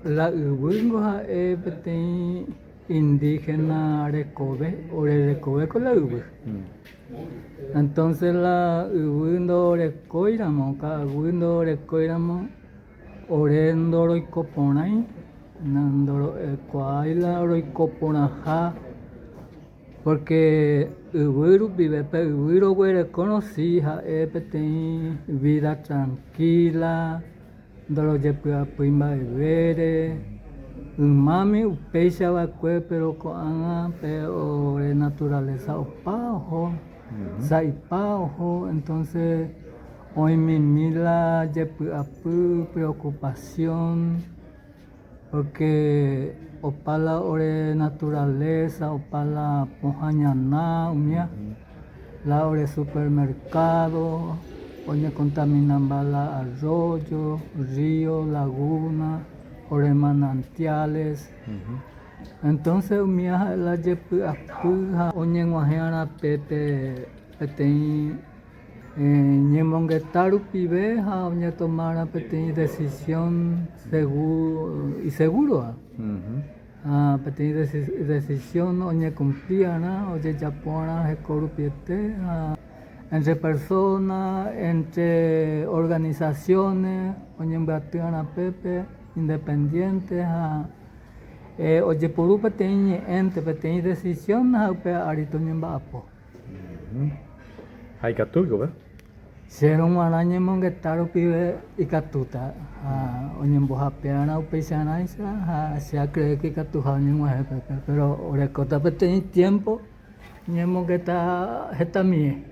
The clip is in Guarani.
La yvýngo ha'e peteĩ indígena rekove, ore rekove ko la yvy. Entonces la yvy ndorekóiramo, ka'aguy ndorekóiramo ore ndoroiko porãi, ndoro'ekuaái la roiko porãha porque yvy rupive pe yvy roguerekórõ si ha'e peteĩ vida tranquila. Ndorojepy'apýi mba'evére, ymámi upéicha va'ekue péro ko'ág̃a pe ore naturaleza opa oho, sa'ipa oho, entonce oĩmimi la jepy'apy, preocupación. Pórke opa la ore naturalésa, opa la pohã ñana umía, la ore supermerkádo, oñekontaminamba la arrójo, rrío, lagúna, ore manantiáles. Entónse umía ha'e la jepy'apy ha oñeg̃uahẽ arape peteĩ Ñemongeta rupive ha oñetomárõ peteĩ decisión isegúrova, ha peteĩ decisión oñekumpli'arã, ojejapo'arã heko rupiete ha entre persona, entre organizaciones oñembyaty'arã pépe independiente ha ojepuru peteĩ ñe'ẽnte, peteĩ decisión ha upe ári toñemba'apo. Ha ikatu piko pe? Chérõ g̃uarã ñemongeta rupive ikatúta ha oñembohape'arã upeicharãicha ha che acree que ikatuha oñeg̃uahẽ pépe, péro orekóta peteĩ tiempo ñemongeta hetamie.